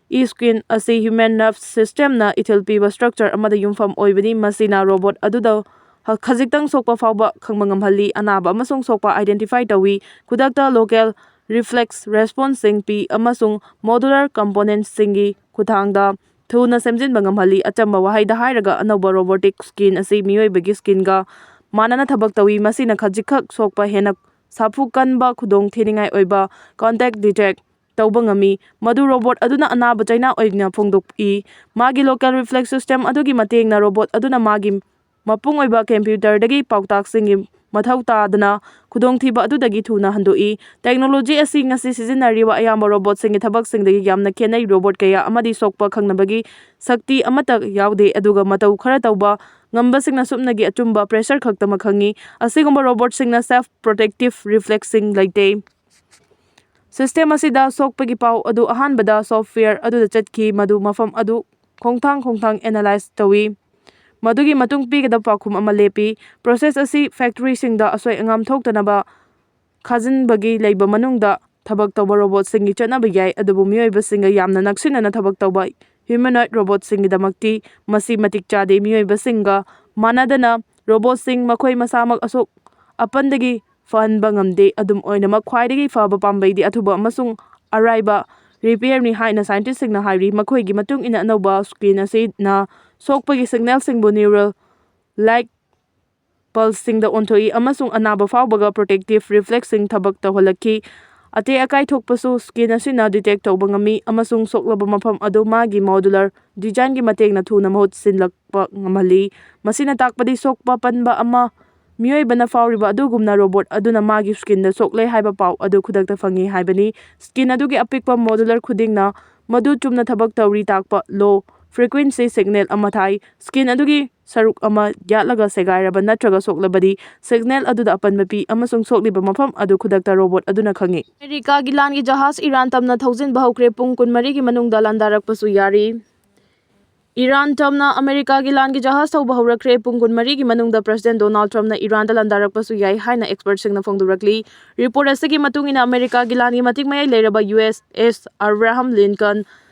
ꯏ ꯁ꯭ꯀꯤꯟ ꯑꯁꯤ human nerve systemꯅ ꯏꯊꯤꯜ ꯄꯤꯕ ꯁ꯭ꯇ꯭ꯔꯛꯆꯔ ꯑꯃꯗ ꯌꯨꯝꯐꯝ ꯑꯣꯏꯕꯅꯤ꯫ ꯃꯁꯤꯅ ꯔꯣꯕꯣꯠ ꯑꯗꯨꯗ ꯈ-, ꯈꯖꯤꯛꯇꯪ ꯁꯣꯛꯄ ꯐꯥꯎꯕ ꯈꯪꯕ ꯉꯝꯍꯜꯂꯤ, ꯑꯅꯥꯕ ꯑꯃꯁꯨꯡ ꯁꯣꯛꯄ identify ꯇꯧꯏ꯫ ꯈꯨꯗꯛꯇ local reflex responseꯁꯤꯡ ꯄꯤ ꯑꯃꯁꯨꯡ modular componentsꯁꯤꯡꯒꯤ ꯈꯨꯠꯊꯥꯡꯗ ꯊꯨꯅ ꯁꯦꯝꯖꯤꯟꯕ ꯉꯝꯍꯜꯂꯤ꯫ ꯑꯆꯝꯕ ꯋꯥꯍꯩꯗ ꯍꯥꯏꯔꯒ, ꯑꯅꯧꯕ ꯔꯣꯕꯣꯇꯤꯛ ꯁ꯭ꯀꯤꯟ ꯑꯁꯤ ꯃꯤꯑꯣꯏꯕꯒꯤ ꯁ꯭ꯀꯤꯟꯒ ꯃꯥꯟꯅꯅ ꯊꯕꯛ ꯇꯧꯏ, ꯃꯁꯤꯅ ꯈꯖꯤꯛꯈꯛ ꯁꯣꯛꯄ ꯍꯦꯟꯅ ꯁꯥꯐꯨ ꯀꯟꯕ ꯈꯨꯗꯣꯡ ꯊꯤꯅꯤꯡꯉꯥꯏ ꯑꯣꯏꯕ contact detect ꯇꯧꯕ ꯉꯝꯃꯤ, ꯃꯗꯨ ꯔꯣꯕꯣꯠ ꯑꯗꯨꯅ ꯑꯅꯥꯕ ꯆꯩꯅꯥ ꯑꯣꯏꯅ ꯐꯣꯡꯗꯣꯛꯏ꯫ ꯃꯥꯒꯤ local reflex system ꯑꯗꯨꯒꯤ ꯃꯇꯦꯡꯅ ꯔꯣꯕꯣꯠ ꯑꯗꯨꯅ ꯃꯥꯒꯤ ꯃꯄꯨꯡ ꯑꯣꯏꯕ ꯀꯝꯄ꯭ꯌꯨꯇꯔꯗꯒꯤ ꯄꯥꯎꯇꯥꯛꯁꯤꯡꯒꯤ ꯃꯊꯧ ꯇꯥꯗꯅ ꯈꯨꯗꯣꯡꯊꯤꯕ ꯑꯗꯨꯗꯒꯤ ꯊꯨꯅ ꯍꯟꯗꯣꯛꯏ꯫ ꯇꯦꯛꯅꯣꯂꯣꯖꯤ ꯑꯁꯤ ꯉꯁꯤ ꯁꯤꯖꯤꯟꯅꯔꯤꯕ ꯑꯌꯥꯝꯕ ꯔꯣꯕꯣꯠꯁꯤꯡꯒꯤ ꯊꯕꯛꯁꯤꯡꯗꯒꯤ ꯌꯥꯝꯅ ꯈꯦꯠꯅꯩ꯫ ꯔꯣꯕꯣꯠ ꯀꯌꯥ ꯑꯃꯗꯤ ꯁꯣꯛꯄ ꯈꯪꯅꯕꯒꯤ ꯁꯛꯇꯤ ꯑꯃꯠꯇ ꯌꯥꯎꯗꯦ, ꯑꯗꯨꯒ ꯃꯇꯧ ꯈꯔ ꯇꯧꯕ ꯉꯝꯕꯁꯤꯡꯅ ꯁꯨꯞꯅꯒꯤ ꯑꯆꯨꯝꯕ pressure ꯈꯛꯇꯃꯛ ꯈꯪꯏ꯫ ꯑꯁꯤꯒꯨꯝꯕ ꯔꯣꯕꯣꯠꯁꯤꯡꯅ self protective reflexꯁꯤꯡ ꯂꯩꯇꯦ꯫ ꯁꯤꯁꯇꯦꯝ ꯑꯁꯤꯗ ꯁꯣꯛꯄꯒꯤ ꯄꯥꯎ ꯑꯗꯨ ꯑꯍꯥꯟꯕꯗ software ꯑꯗꯨꯗ ꯆꯠꯈꯤ, ꯃꯗꯨ ꯃꯐꯝ ꯑꯗꯨ ꯈꯣꯡꯊꯥꯡ ꯈꯣꯡꯊꯥꯡ analyze ꯇꯧꯏ꯫ ꯃꯗꯨꯒꯤ ꯃꯇꯨꯡ ꯄꯤꯒꯗꯕ ꯄꯥꯎꯈꯨꯝ ꯑꯃ ꯂꯦꯞꯄꯤ꯫ Process ꯑꯁꯤ factoryꯁꯤꯡꯗ ꯑꯁꯣꯏ ꯑꯉꯥꯝ ꯊꯣꯛꯇꯅꯕ ꯈꯥꯖꯤꯟꯕꯒꯤ ꯂꯩꯕ ꯃꯅꯨꯡꯗ ꯊꯕꯛ ꯇꯧꯕ ꯔꯣꯕꯣꯠꯁꯤꯡꯒꯤ ꯆꯠꯅꯕ ꯌꯥꯏ, ꯑꯗꯨꯕꯨ ꯃꯤꯑꯣꯏꯕꯁꯤꯡꯒ ꯌꯥꯝꯅ ꯅꯛꯁꯤꯟꯅꯅ ꯊꯕꯛ ꯇꯧꯕ humanoid ꯔꯣꯕꯣꯠꯁꯤꯡꯒꯤꯗꯃꯛꯇꯤ ꯃꯁꯤ ꯃꯇꯤꯛ ꯆꯥꯗꯦ꯫ ꯃꯤꯑꯣꯏꯕꯁꯤꯡꯒ ꯃꯥꯟꯅꯗꯅ ꯔꯣꯕꯣꯠꯁꯤꯡ ꯃꯈꯣꯏ ꯃꯁꯥꯃꯛ ꯑꯁꯣꯛ ꯑꯄꯟꯗꯒꯤ ꯐꯍꯟꯕ ꯉꯝꯗꯦ꯫ ꯑꯗꯨꯝ ꯑꯣꯏꯅꯃꯛ, ꯈ꯭ꯋꯥꯏꯗꯒꯤ ꯐꯕ ꯄꯥꯝꯕꯩꯗꯤ ꯑꯊꯨꯕ ꯑꯃꯁꯨꯡ ꯑꯔꯥꯏꯕ repairꯅꯤ ꯍꯥꯏꯅ scientistꯁꯤꯡꯅ ꯍꯥꯏꯔꯤ꯫ ꯃꯈꯣꯏꯒꯤ ꯃꯇꯨꯡ ꯏꯟꯅ, ꯑꯅꯧꯕ skin ꯑꯁꯤꯅ ꯁꯣꯛꯄꯒꯤ signalꯁꯤꯡꯕꯨ neural light pulseꯁꯤꯡꯗ ꯑꯣꯟꯊꯣꯛꯏ ꯑꯃꯁꯨꯡ ꯑꯅꯥꯕ ꯐꯥꯎꯕꯒ protective reflexꯁꯤꯡ ꯊꯕꯛ ꯇꯧꯍꯜꯂꯛꯈꯤ꯫ ꯑꯇꯦꯛ ꯑꯀꯥꯏ ꯊꯣꯛꯄꯁꯨ skin ꯑꯁꯤꯅ detect ꯇꯧꯕ ꯉꯝꯃꯤ ꯑꯃꯁꯨꯡ ꯁꯣꯛꯂꯕ ꯃꯐꯝ ꯑꯗꯨ ꯃꯥꯒꯤ modular designꯒꯤ ꯃꯇꯦꯡꯅ ꯊꯨꯅ ꯃꯍꯨꯠ ꯁꯤꯟꯂꯛꯄ ꯉꯝꯍꯜꯂꯤ꯫ ꯃꯁꯤꯅ ꯇꯥꯛꯄꯗꯤ ꯁꯣꯛꯄ ꯄꯟꯕ ꯑꯃ ꯃꯤꯑꯣꯏꯕꯅ ꯐꯥꯎꯔꯤꯕ ꯑꯗꯨꯒꯨꯝꯅ robot ꯑꯗꯨꯅ ꯃꯥꯒꯤ skinꯗ ꯁꯣꯛꯂꯦ ꯍꯥꯏꯕ ꯄꯥꯎ ꯑꯗꯨ ꯈꯨꯗꯛꯇ ꯐꯪꯏ ꯍꯥꯏꯕꯅꯤ꯫ Skin ꯑꯗꯨꯒꯤ ꯑꯄꯤꯛꯄ modular ꯈꯨꯗꯤꯡꯅ ꯃꯗꯨ ꯆꯨꯝꯅ ꯊꯕꯛ ꯇꯧꯔꯤ ꯇꯥꯛꯄ low frequency signal ꯑꯃ ꯊꯥꯏ꯫ Skin ꯑꯗꯨꯒꯤ ꯁꯔꯨꯛ ꯑꯃ ꯌꯥꯠꯂꯒ ꯁꯦꯒꯥꯏꯔꯕ ꯅꯠꯇ꯭ꯔꯒ ꯁꯣꯛꯂꯕꯗꯤ, signal ꯑꯗꯨꯗ ꯑꯄꯟꯕ ꯄꯤ ꯑꯃꯁꯨꯡ ꯁꯣꯛꯂꯤꯕ ꯃꯐꯝ ꯑꯗꯨ ꯈꯨꯗꯛꯇ robot ꯑꯗꯨꯅ ꯈꯪꯏ꯫ ꯑꯃꯦꯔꯤꯀꯥꯒꯤ ꯂꯥꯟꯒꯤ ꯖꯍꯥꯖ ꯏꯔꯥꯟ ꯇꯝꯅ ꯊꯧꯖꯤꯟꯕ ꯍꯧꯈ꯭ꯔꯦ, ꯄꯨꯡ ꯀꯨꯟꯃꯔꯤꯒꯤ ꯃꯅꯨꯡꯗ ꯂꯥꯟꯗꯥꯔꯛꯄꯁꯨ ꯌꯥꯔꯤ꯫ ꯏꯔꯥꯟ ꯇꯝꯅ ꯑꯃꯦꯔꯤꯀꯥꯒꯤ ꯂꯥꯟꯒꯤ ꯖꯍꯥꯖ ꯊꯧꯕ ꯍꯧꯔꯛꯈ꯭ꯔꯦ, ꯄꯨꯡ ꯀꯨꯟꯃꯔꯤꯒꯤ ꯃꯅꯨꯡꯗ President Donald Trumpꯅ ꯏꯔꯥꯟꯗ ꯂꯥꯟꯗꯥꯔꯛꯄꯁꯨ ꯌꯥꯏ ꯍꯥꯏꯅ expertꯁꯤꯡꯅ ꯐꯣꯡꯗꯣꯔꯛꯂꯤ꯫ Report ꯑꯁꯤꯒꯤ ꯃꯇꯨꯡ ꯏꯟꯅ, ꯑꯃꯦꯔꯤꯀꯥꯒꯤ ꯂꯥꯟꯒꯤ ꯃꯇꯤꯛ ꯃꯌꯥꯏ ꯂꯩꯔꯕ USS Abraham Lincoln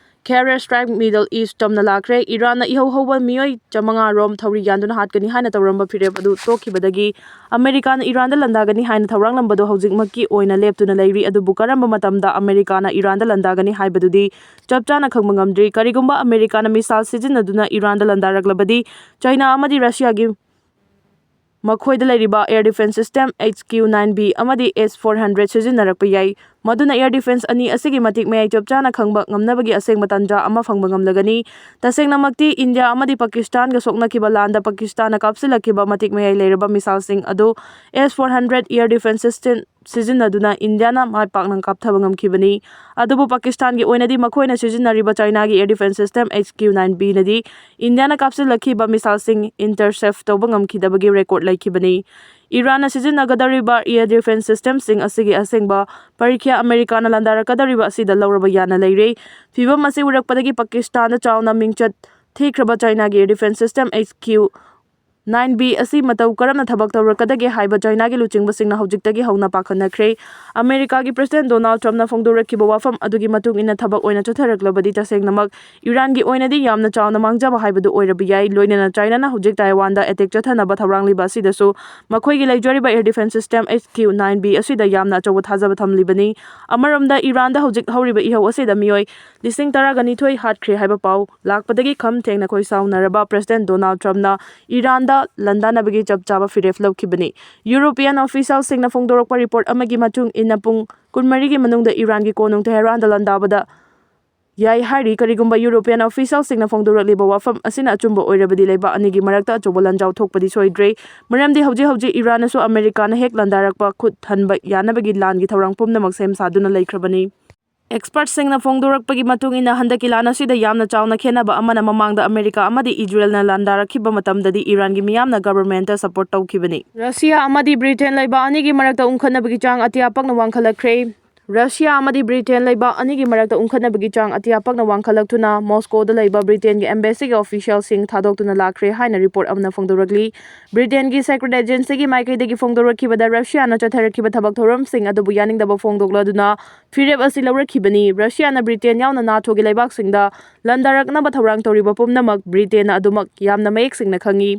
carrier strike Middle East ꯇꯝꯅ ꯂꯥꯛꯈ꯭ꯔꯦ꯫ ꯏꯔꯥꯟꯅ ꯏꯍꯧ ꯍꯧꯕ ꯃꯤꯑꯣꯏ ꯆꯥꯃꯉꯥ ꯔꯣꯝ ꯊꯧꯔꯤ ꯌꯥꯟꯗꯨꯅ ꯍꯥꯠꯀꯅꯤ ꯍꯥꯏꯅ ꯇꯧꯔꯝꯕ ꯐꯤꯔꯦꯞ ꯑꯗꯨ ꯇꯣꯛꯈꯤꯕꯗꯒꯤ ꯑꯃꯦꯔꯤꯀꯥꯅ ꯏꯔꯥꯟꯗ ꯂꯥꯟꯗꯥꯒꯅꯤ ꯍꯥꯏꯅ ꯊꯧꯔꯥꯡꯂꯝꯕꯗꯨ ꯍꯧꯖꯤꯛꯃꯛꯀꯤ ꯑꯣꯏꯅ ꯂꯦꯞꯇꯨꯅ ꯂꯩꯔꯤ꯫ ꯑꯗꯨꯕꯨ ꯀꯔꯝꯕ ꯃꯇꯝꯗ ꯑꯃꯦꯔꯤꯀꯥꯅ ꯏꯔꯥꯟꯗ ꯂꯥꯟꯗꯥꯒꯅꯤ ꯍꯥꯏꯕꯗꯨꯗꯤ ꯆꯞ ꯆꯥꯅ ꯈꯪꯕ ꯉꯝꯗ꯭ꯔꯤ꯫ ꯀꯔꯤꯒꯨꯝꯕ ꯑꯃꯦꯔꯤꯀꯥꯅ missile ꯁꯤꯖꯤꯟꯅꯗꯨꯅ ꯏꯔꯥꯟꯗ ꯂꯥꯟꯗꯥꯔꯛꯂꯕꯗꯤ, ꯆꯥꯏꯅꯥ ꯑꯃꯗꯤ ꯔꯁꯤꯌꯥꯒꯤ ꯃꯈꯣꯏꯗ ꯂꯩꯔꯤꯕ air defense system H Q nine B ꯑꯃꯗꯤ S four hundred ꯁꯤꯖꯤꯟꯅꯔꯛꯄ ꯌꯥꯏ, ꯃꯗꯨꯅ air defense ꯑꯅꯤ ꯑꯁꯤꯒꯤ ꯃꯇꯤꯛ ꯃꯌꯥꯏ ꯆꯞ ꯆꯥꯅ ꯈꯪꯕ ꯉꯝꯅꯕꯒꯤ ꯑꯁꯦꯡꯕ ꯇꯥꯟꯖꯥ ꯑꯃ ꯐꯪꯕ ꯉꯝꯂꯒꯅꯤ꯫ ꯇꯁꯦꯡꯅꯃꯛꯇꯤ, ꯏꯟꯗꯤꯌꯥ ꯑꯃꯗꯤ ꯄꯥꯀꯤꯁꯇꯥꯟꯒ ꯁꯣꯛꯅꯈꯤꯕ ꯂꯥꯟꯗ ꯄꯥꯀꯤꯁꯇꯥꯟꯅ ꯀꯥꯞꯁꯤꯜꯂꯛꯈꯤꯕ ꯃꯇꯤꯛ ꯃꯌꯥꯏ ꯂꯩꯔꯕ missileꯁꯤꯡ ꯑꯗꯨ S four hundred air defense system ꯁꯤꯖꯤꯟꯅꯗꯨꯅ ꯏꯟꯗꯤꯌꯥꯅ ꯃꯥꯏ ꯄꯥꯛꯅ ꯀꯥꯞꯊꯕ ꯉꯝꯈꯤꯕꯅꯤ꯫ ꯑꯗꯨꯕꯨ ꯄꯥꯀꯤꯁꯇꯥꯟꯒꯤ ꯑꯣꯏꯅꯗꯤ ꯃꯈꯣꯏꯅ ꯁꯤꯖꯤꯟꯅꯔꯤꯕ ꯆꯥꯏꯅꯥꯒꯤ air defense system H Q nine Bꯅꯗꯤ ꯏꯟꯗꯤꯌꯥꯅ ꯀꯥꯞꯁꯤꯜꯂꯛꯈꯤꯕ missileꯁꯤꯡ intercept ꯇꯧꯕ ꯉꯝꯈꯤꯗꯕꯒꯤ record ꯂꯩꯈꯤꯕꯅꯤ꯫ ꯏꯔꯥꯟꯅ ꯁꯤꯖꯤꯟꯅꯒꯗꯧꯔꯤꯕ air defense systemꯁꯤꯡ ꯑꯁꯤꯒꯤ ꯑꯁꯦꯡꯕ ꯄꯔꯤꯈ꯭ꯌꯥ ꯑꯃꯦꯔꯤꯀꯥꯅ ꯂꯥꯟꯗꯥꯔꯛꯀꯗꯧꯔꯤꯕ ꯑꯁꯤꯗ ꯂꯧꯔꯕ ꯌꯥꯅ ꯂꯩꯔꯦ꯫ ꯐꯤꯚꯝ ꯑꯁꯤ ꯎꯔꯛꯄꯗꯒꯤ ꯄꯥꯀꯤꯁꯇꯥꯟꯗ ꯆꯥꯎꯅ ꯃꯤꯡꯆꯠ ꯊꯤꯈ꯭ꯔꯕ ꯆꯥꯏꯅꯥꯒꯤ air defense system H Q nine B ꯑꯁꯤ ꯃꯇꯧ ꯀꯔꯝꯅ ꯊꯕꯛ ꯇꯧꯔꯛꯀꯗꯒꯦ ꯍꯥꯏꯕ ꯆꯥꯏꯅꯥꯒꯤ ꯂꯨꯆꯤꯡꯕꯁꯤꯡꯅ ꯍꯧꯖꯤꯛꯇꯒꯤ ꯍꯧꯅ ꯄꯥꯈꯠꯅꯈ꯭ꯔꯦ꯫ ꯑꯃꯦꯔꯤꯀꯥꯒꯤ President Donald Trumpꯅ ꯐꯣꯡꯗꯣꯔꯛꯈꯤꯕ ꯋꯥꯐꯝ ꯑꯗꯨꯒꯤ ꯃꯇꯨꯡ ꯏꯟꯅ ꯊꯕꯛ ꯑꯣꯏꯅ ꯆꯠꯊꯔꯛꯂꯕꯗꯤ, ꯇꯁꯦꯡꯅꯃꯛ ꯏꯔꯥꯟꯒꯤ ꯑꯣꯏꯅꯗꯤ ꯌꯥꯝꯅ ꯆꯥꯎꯅ ꯃꯥꯡꯖꯕ ꯍꯥꯏꯕꯗꯨ ꯑꯣꯏꯔꯕ ꯌꯥꯏ꯫ ꯂꯣꯏꯅꯅ ꯆꯥꯏꯅꯥꯅ ꯍꯧꯖꯤꯛ ꯇꯥꯏꯋꯥꯟꯗ attack ꯆꯠꯊꯅꯕ ꯊꯧꯔꯥꯡꯂꯤꯕ ꯑꯁꯤꯗꯁꯨ ꯃꯈꯣꯏꯒꯤ ꯂꯩꯖꯔꯤꯕ air defense system H Q nine B ꯑꯁꯤꯗ ꯌꯥꯝꯅ ꯑꯆꯧꯕ ꯊꯥꯖꯕ ꯊꯝꯂꯤꯕꯅꯤ꯫ ꯑꯃꯔꯣꯝꯗ, ꯏꯔꯥꯟꯗ ꯍꯧꯖꯤꯛ ꯍꯧꯔꯤꯕ ꯏꯍꯧ ꯑꯁꯤꯗ ꯃꯤꯑꯣꯏ ꯂꯤꯁꯤꯡ ꯇꯔꯥꯒ ꯅꯤꯊꯣꯏ ꯍꯥꯠꯈ꯭ꯔꯦ ꯍꯥꯏꯕ ꯄꯥꯎ ꯂꯥꯛꯄꯗꯒꯤ ꯈꯝ ꯊꯦꯡꯅ ꯈꯣꯏ ꯁꯥꯎꯅꯔꯕ President Donald Trumpꯅ ꯏꯔꯥꯟꯗ ꯂꯥꯟꯗꯥꯅꯕꯒꯤ ꯆꯞ ꯆꯥꯕ ꯐꯤꯔꯦꯞ ꯂꯧꯈꯤꯕꯅꯤ꯫ ꯌꯨꯔꯣꯄꯤꯌꯥꯟ ꯑꯣꯐꯤꯁꯤꯌꯦꯜꯁꯤꯡꯅ ꯐꯣꯡꯗꯣꯔꯛꯄ ꯔꯤꯄꯣꯔꯠ ꯑꯃꯒꯤ ꯃꯇꯨꯡ ꯏꯟꯅ, ꯄꯨꯡ ꯀꯨꯟꯃꯔꯤꯒꯤ ꯃꯅꯨꯡꯗ ꯏꯔꯥꯟꯒꯤ ꯀꯣꯅꯨꯡ ꯇꯦꯍꯔꯥꯟꯗ ꯂꯥꯟꯗꯥꯕꯗ ꯌꯥꯏ ꯍꯥꯏꯔꯤ꯫ ꯀꯔꯤꯒꯨꯝꯕ ꯌꯨꯔꯣꯄꯤꯌꯥꯟ ꯑꯣꯐꯤꯁꯤꯌꯦꯜꯁꯤꯡꯅ ꯐꯣꯡꯗꯣꯔꯛꯂꯤꯕ ꯋꯥꯐꯝ ꯑꯁꯤꯅ ꯑꯆꯨꯝꯕ ꯑꯣꯏꯔꯕꯗꯤ, ꯂꯩꯕꯥꯛ ꯑꯅꯤꯒꯤ ꯃꯔꯛꯇ ꯑꯆꯧꯕ ꯂꯥꯟꯖꯥꯎ ꯊꯣꯛꯄꯗꯤ ꯁꯣꯏꯗ꯭ꯔꯦ, ꯃꯔꯝꯗꯤ ꯍꯧꯖꯤꯛ ꯍꯧꯖꯤꯛ ꯏꯔꯥꯟꯅꯁꯨ ꯑꯃꯦꯔꯤꯀꯥꯅ ꯍꯦꯛ ꯂꯥꯟꯗꯥꯔꯛꯄ ꯈꯨꯠ ꯍꯟꯕ ꯌꯥꯅꯕꯒꯤ ꯂꯥꯟꯒꯤ ꯊꯧꯔꯥꯡ ꯄꯨꯝꯅꯃꯛ ꯁꯦꯝ ꯁꯥꯗꯨꯅ ꯂꯩꯈ꯭ꯔꯕꯅꯤ꯫ ꯑꯦꯛꯁꯄꯔꯠꯁꯤꯡꯅ ꯐꯣꯡꯗꯣꯔꯛꯄꯒꯤ ꯃꯇꯨꯡ ꯏꯟꯅ, ꯍꯟꯗꯛꯀꯤ ꯂꯥꯟ ꯑꯁꯤꯗ ꯌꯥꯝꯅ ꯆꯥꯎꯅ ꯈꯦꯠꯅꯕ ꯑꯃꯅ, ꯃꯃꯥꯡꯗ ꯑꯃꯦꯔꯤꯀꯥ ꯑꯃꯗꯤ ꯏꯖꯔꯦꯜꯅ ꯂꯥꯟꯗꯥꯔꯛꯈꯤꯕ ꯃꯇꯝꯗꯗꯤ ꯏꯔꯥꯟꯒꯤ ꯃꯤꯌꯥꯝꯅ ꯒꯚꯔꯟꯃꯦꯟꯠꯇ ꯁꯄꯣꯔꯠ ꯇꯧꯈꯤꯕꯅꯤ꯫ ꯔꯁꯤꯌꯥ ꯑꯃꯗꯤ ꯕ꯭ꯔꯤꯇꯦꯟ ꯂꯩꯕꯥꯛ ꯑꯅꯤꯒꯤ ꯃꯔꯛꯇ ꯎꯪꯈꯠꯅꯕꯒꯤ ꯆꯥꯡ ꯑꯇꯤꯌꯥ ꯄꯥꯛꯅ ꯋꯥꯡꯈꯠꯂꯛꯈ꯭ꯔꯦ꯫ ꯔꯁꯤꯌꯥ ꯑꯃꯗꯤ ꯕ꯭ꯔꯤꯇꯦꯟ ꯂꯩꯕꯥꯛ ꯑꯅꯤꯒꯤ ꯃꯔꯛꯇ ꯎꯪꯈꯠꯅꯕꯒꯤ ꯆꯥꯡ ꯑꯇꯤꯌꯥ ꯄꯥꯛꯅ ꯋꯥꯡꯈꯠꯂꯛꯇꯨꯅ, ꯃꯣꯁꯀꯣꯗ ꯂꯩꯕ ꯕ꯭ꯔꯤꯇꯦꯟꯒꯤ ꯑꯦꯝꯕꯦꯁꯤꯒꯤ ꯑꯣꯐꯤꯁꯤꯌꯦꯜꯁꯤꯡ ꯊꯥꯗꯣꯛꯇꯨꯅ ꯂꯥꯛꯈ꯭ꯔꯦ ꯍꯥꯏꯅ ꯔꯤꯄꯣꯔꯠ ꯑꯃꯅ ꯐꯣꯡꯗꯣꯔꯛꯂꯤ꯫ ꯕ꯭ꯔꯤꯇꯦꯟꯒꯤ ꯁꯦꯀ꯭ꯔꯦꯠ ꯑꯦꯖꯦꯟꯁꯤꯒꯤ ꯃꯥꯏꯀꯩꯗꯒꯤ ꯐꯣꯡꯗꯣꯔꯛꯈꯤꯕꯗ, ꯔꯁꯤꯌꯥꯅ ꯆꯠꯊꯔꯛꯈꯤꯕ ꯊꯕꯛ ꯊꯧꯔꯝꯁꯤꯡ ꯑꯗꯨꯕꯨ ꯌꯥꯅꯤꯡꯗꯕ ꯐꯣꯡꯗꯣꯛꯂꯗꯨꯅ ꯐꯤꯔꯦꯞ ꯑꯁꯤ ꯂꯧꯔꯛꯈꯤꯕꯅꯤ꯫ ꯔꯁꯤꯌꯥꯅ ꯕ꯭ꯔꯤꯇꯦꯟ ꯌꯥꯎꯅ ꯅꯥꯇꯣꯒꯤ ꯂꯩꯕꯥꯛꯁꯤꯡꯗ ꯂꯥꯟꯗꯥꯔꯛꯅꯕ ꯊꯧꯔꯥꯡ ꯇꯧꯔꯤꯕ ꯄꯨꯝꯅꯃꯛ ꯕ꯭ꯔꯤꯇꯦꯟꯅ ꯑꯗꯨꯃꯛ ꯌꯥꯝꯅ ꯃꯌꯦꯛ ꯁꯦꯡꯅ ꯈꯪꯏ꯫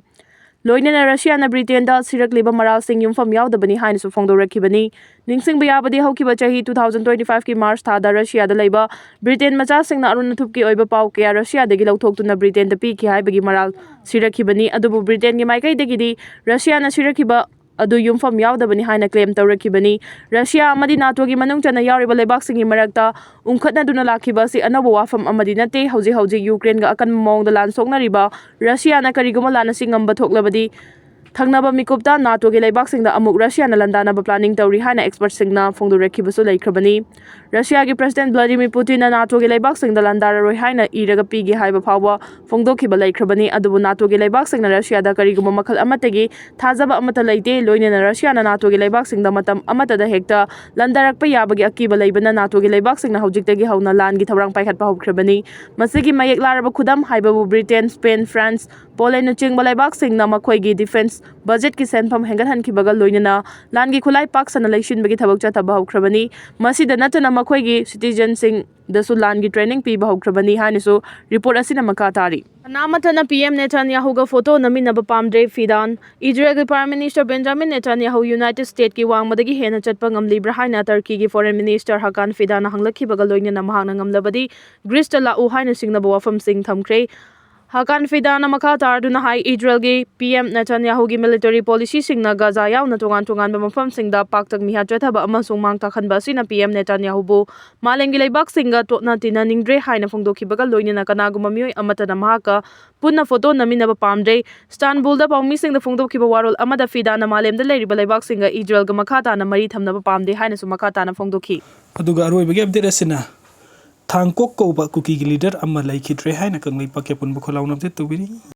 ꯂꯣꯏꯅꯅ ꯔꯁꯤꯌꯥꯅ ꯕ꯭ꯔꯤꯇꯦꯟꯗ ꯁꯤꯔꯛꯂꯤꯕ ꯃꯔꯥꯜꯁꯤꯡ ꯌꯨꯝꯐꯝ ꯌꯥꯎꯗꯕꯅꯤ ꯍꯥꯏꯅꯁꯨ ꯐꯣꯡꯗꯣꯔꯛꯈꯤꯕꯅꯤ꯫ ꯅꯤꯡꯁꯤꯡꯕ ꯌꯥꯕꯗꯤ, ꯍꯧꯈꯤꯕ ꯆꯍꯤ two thousand twenty five ꯀꯤ ꯃꯥꯔꯆ ꯊꯥꯗ ꯔꯁꯤꯌꯥꯗ ꯂꯩꯕ ꯕ꯭ꯔꯤꯇꯦꯟ ꯃꯆꯥꯁꯤꯡꯅ ꯑꯔꯨꯟ ꯑꯊꯨꯞꯀꯤ ꯑꯣꯏꯕ ꯄꯥꯎ ꯀꯌꯥ ꯔꯁꯤꯌꯥꯗꯒꯤ ꯂꯧꯊꯣꯛꯇꯨꯅ ꯕ꯭ꯔꯤꯇꯦꯟꯗ ꯄꯤꯈꯤ ꯍꯥꯏꯕꯒꯤ ꯃꯔꯥꯜ ꯁꯤꯔꯛꯈꯤꯕꯅꯤ꯫ ꯑꯗꯨꯕꯨ ꯕ꯭ꯔꯤꯇꯦꯟꯒꯤ ꯃꯥꯏꯀꯩꯗꯒꯤꯗꯤ ꯔꯁꯤꯌꯥꯅ ꯁꯤꯔꯛꯈꯤꯕ ꯑꯗꯨ ꯌꯨꯝꯐꯝ ꯌꯥꯎꯗꯕꯅꯤ ꯍꯥꯏꯅ ꯀ꯭ꯂꯦꯝ ꯇꯧꯔꯛꯈꯤꯕꯅꯤ꯫ ꯔꯁꯤꯌꯥ ꯑꯃꯗꯤ ꯅꯥꯇꯣꯒꯤ ꯃꯅꯨꯡ ꯆꯟꯅ ꯌꯥꯎꯔꯤꯕ ꯂꯩꯕꯥꯛꯁꯤꯡꯒꯤ ꯃꯔꯛꯇ ꯎꯪꯈꯠꯅꯗꯨꯅ ꯂꯥꯛꯈꯤꯕ ꯑꯁꯤ ꯑꯅꯧꯕ ꯋꯥꯐꯝ ꯑꯃꯗꯤ ꯅꯠꯇꯦ꯫ ꯍꯧꯖꯤꯛ ꯍꯧꯖꯤꯛ ꯌꯨꯀ꯭ꯔꯦꯟꯒ ꯑꯀꯟꯕ ꯃꯑꯣꯡꯗ ꯂꯥꯟ ꯁꯣꯛꯅꯔꯤꯕ ꯔꯁꯤꯌꯥꯅ ꯀꯔꯤꯒꯨꯝꯕ ꯂꯥꯟ ꯑꯁꯤ ꯉꯝꯕ ꯊꯣꯛꯂꯕꯗꯤ, ꯊꯪꯅꯕ ꯃꯤꯀꯨꯞꯇ ꯅꯥꯇꯣꯒꯤ ꯂꯩꯕꯥꯛꯁꯤꯡꯗ ꯑꯃꯨꯛ ꯔꯁꯤꯌꯥꯅ ꯂꯥꯟꯗꯥꯅꯕ ꯄ꯭ꯂꯥꯅꯤꯡ ꯇꯧꯔꯤ ꯍꯥꯏꯅ ꯑꯦꯛꯁꯄꯔꯠꯁꯤꯡꯅ ꯐꯣꯡꯗꯣꯔꯛꯈꯤꯕꯁꯨ ꯂꯩꯈ꯭ꯔꯕꯅꯤ꯫ ꯔꯁꯤꯌꯥꯒꯤ ꯄ꯭ꯔꯦꯁꯤꯗꯦꯟꯠ ꯚ꯭ꯂꯥꯗꯤꯃꯤꯔ ꯄꯨꯇꯤꯟꯅ ꯅꯥꯇꯣꯒꯤ ꯂꯩꯕꯥꯛꯁꯤꯡꯗ ꯂꯥꯟꯗꯥꯔꯔꯣꯏ ꯍꯥꯏꯅ ꯏꯔꯒ ꯄꯤꯒꯦ ꯍꯥꯏꯕ ꯐꯥꯎꯕ ꯐꯣꯡꯗꯣꯛꯈꯤꯕ ꯂꯩꯈ꯭ꯔꯕꯅꯤ꯫ ꯑꯗꯨꯕꯨ ꯅꯥꯇꯣꯒꯤ ꯂꯩꯕꯥꯛꯁꯤꯡꯅ ꯔꯁꯤꯌꯥꯗ ꯀꯔꯤꯒꯨꯝꯕ ꯃꯈꯜ ꯑꯃꯠꯇꯒꯤ ꯊꯥꯖꯕ ꯑꯃꯠꯇ ꯂꯩꯇꯦ꯫ ꯂꯣꯏꯅꯅ ꯔꯁꯤꯌꯥꯅ ꯅꯥꯇꯣꯒꯤ ꯂꯩꯕꯥꯛꯁꯤꯡꯗ ꯃꯇꯝ ꯑꯃꯠꯇꯗ ꯍꯦꯛꯇ ꯂꯥꯟꯗꯥꯔꯛꯄ ꯌꯥꯕꯒꯤ ꯑꯀꯤꯕ ꯂꯩꯕꯅ ꯅꯥꯇꯣꯒꯤ ꯂꯩꯕꯥꯛꯁꯤꯡꯅ ꯍꯧꯖꯤꯛꯇꯒꯤ ꯍꯧꯅ ꯂꯥꯟꯒꯤ ꯊꯧꯔꯥꯡ ꯄꯥꯏꯈꯠꯄ ꯍꯧꯈ꯭ꯔꯕꯅꯤ꯫ ꯃꯁꯤꯒꯤ ꯃꯌꯦꯛ ꯂꯥꯔꯕ ꯈꯨꯗꯝ ꯍꯥꯏꯕꯕꯨ ꯕ꯭ꯔꯤꯇꯦꯟ, ꯁ꯭ꯄꯦꯟ, ꯐ꯭ꯔꯥꯟꯁ, ꯄꯣꯂꯦꯟꯅꯆꯤꯡꯕ ꯂꯩꯕꯥꯛꯁꯤꯡꯅ ꯃꯈꯣꯏꯒꯤ ꯗꯤꯐꯦꯟꯁ ꯕꯖꯦꯠꯀꯤ ꯁꯦꯟꯐꯝ ꯍꯦꯟꯒꯠꯍꯟꯈꯤꯕꯒ ꯂꯣꯏꯅꯅ ꯂꯥꯟꯒꯤ ꯈꯨꯠꯂꯥꯏ ꯄꯥꯛ ꯁꯟꯅ ꯂꯩꯁꯤꯟꯕꯒꯤ ꯊꯕꯛ ꯆꯠꯊꯕ ꯍꯧꯈ꯭ꯔꯕꯅꯤ꯫ ꯃꯁꯤꯗ ꯅꯠꯇꯅ ꯃꯈꯣꯏꯒꯤ ꯁꯤꯇꯤꯖꯦꯟꯁꯤꯡꯗꯁꯨ ꯂꯥꯟꯒꯤ ꯇ꯭ꯔꯦꯅꯤꯡ ꯄꯤꯕ ꯍꯧꯈ꯭ꯔꯕꯅꯤ ꯍꯥꯏꯅꯁꯨ ꯔꯤꯄꯣꯔꯠ ꯑꯁꯤꯅ ꯃꯈꯥ ꯇꯥꯔꯤ꯫ ꯀꯅꯥ ꯑꯃꯠꯇꯅ ꯄꯤ ꯑꯦꯝ ꯅꯦꯇꯥꯟꯌꯥꯍꯨꯒ ꯐꯣꯇꯣ ꯅꯝꯃꯤꯟꯅꯕ ꯄꯥꯝꯗ꯭ꯔꯦ, ꯐꯤꯗꯥꯟ꯫ ꯏꯖꯔꯦꯜꯒꯤ ꯄ꯭ꯔꯥꯏꯝ ꯃꯤꯅꯤꯁꯇꯔ ꯕꯦꯟꯖꯥꯃꯤꯟ ꯅꯦꯇꯥꯟꯌꯥꯍꯨ ꯌꯨꯅꯥꯏꯇꯦꯗ ꯁ꯭ꯇꯦꯠꯀꯤ ꯋꯥꯡꯃꯗꯒꯤ ꯍꯦꯟꯅ ꯆꯠꯄ ꯉꯝꯂꯤꯕ꯭ꯔꯥ ꯍꯥꯏꯅ ꯇꯔꯀꯤꯒꯤ ꯐꯣꯔꯦꯟ ꯃꯤꯅꯤꯁꯇꯔ ꯍꯀꯥꯟ ꯐꯤꯗꯥꯟꯅ ꯍꯪꯂꯛꯈꯤꯕꯒ ꯂꯣꯏꯅꯅ ꯃꯍꯥꯛꯅ ꯉꯝꯂꯕꯗꯤ ꯒ꯭ꯔꯤꯁꯇ ꯂꯥꯛꯎ ꯍꯥꯏꯅ ꯁꯤꯡꯅꯕ ꯋꯥꯐꯝꯁꯤꯡ ꯊꯝꯈ꯭ꯔꯦ꯫ ꯍꯀꯥꯟ ꯐꯤꯗꯥꯅ ꯃꯈꯥ ꯇꯥꯗꯨꯅ ꯍꯥꯏ, ꯏꯖꯔꯦꯜꯒꯤ ꯄꯤ ꯑꯦꯝ ꯅꯦꯇꯥꯟꯌꯥꯍꯨꯒꯤ ꯃꯤꯂꯤꯇꯔꯤ ꯄꯣꯂꯤꯁꯤꯁꯤꯡꯅ ꯒꯥꯖꯥ ꯌꯥꯎꯅ ꯇꯣꯉꯥꯟ ꯇꯣꯉꯥꯟꯕ ꯃꯐꯝꯁꯤꯡꯗ ꯄꯥꯛꯇꯛ ꯃꯤꯍꯥꯠ ꯆꯠꯊꯕ ꯑꯃꯁꯨꯡ ꯃꯥꯡ ꯇꯥꯛꯍꯟꯕ ꯑꯁꯤꯅ ꯄꯤ ꯑꯦꯝ ꯅꯦꯇꯥꯟꯌꯥꯍꯨꯕꯨ ꯃꯥꯂꯦꯝꯒꯤ ꯂꯩꯕꯥꯛꯁꯤꯡꯒ ꯇꯣꯠꯅ ꯇꯤꯟꯅꯅꯤꯡꯗ꯭ꯔꯦ ꯍꯥꯏꯅ ꯐꯣꯡꯗꯣꯛꯈꯤꯕꯒ ꯂꯣꯏꯅꯅ ꯀꯅꯥꯒꯨꯝꯕ ꯃꯤꯑꯣꯏ ꯑꯃꯠꯇꯅ ꯃꯍꯥꯛꯀ ꯄꯨꯟꯅ ꯐꯣꯇꯣ ꯅꯝꯃꯤꯟꯅꯕ ꯄꯥꯝꯗ꯭ꯔꯦ꯫ ꯏꯁꯇꯥꯟꯕꯨꯜꯗ ꯄꯥꯎꯃꯤꯁꯤꯡꯗ ꯐꯣꯡꯗꯣꯛꯈꯤꯕ ꯋꯥꯔꯣꯜ ꯑꯃꯗ ꯐꯤꯗꯥꯅ ꯃꯥꯂꯦꯝꯗ ꯂꯩꯔꯤꯕ ꯂꯩꯕꯥꯛꯁꯤꯡꯒ ꯏꯖꯔꯦꯜꯒ ꯃꯈꯥ ꯇꯥꯅ ꯃꯔꯤ ꯊꯝꯅꯕ ꯄꯥꯝꯗꯦ ꯍꯥꯏꯅꯁꯨ ꯃꯈꯥ ꯇꯥꯅ ꯐꯣꯡꯗꯣꯛꯈꯤ꯫ ꯑꯗꯨꯒ ꯑꯔꯣꯏꯕꯒꯤ ꯑꯞꯗꯦꯠ ꯑꯁꯤꯅ ꯊꯥꯡꯀꯣꯛ ꯀꯧꯕ ꯀꯨꯀꯤꯒꯤ ꯂꯤꯗꯔ ꯑꯃ ꯂꯩꯈꯤꯗ꯭ꯔꯦ ꯍꯥꯏꯅ ꯀꯪꯂꯩꯄꯥꯛꯀꯤ ꯑꯄꯨꯟꯕ ꯈꯣꯜꯂꯥꯎꯅ ꯑꯞꯗꯦꯠ ꯇꯧꯕꯤꯔꯤ꯫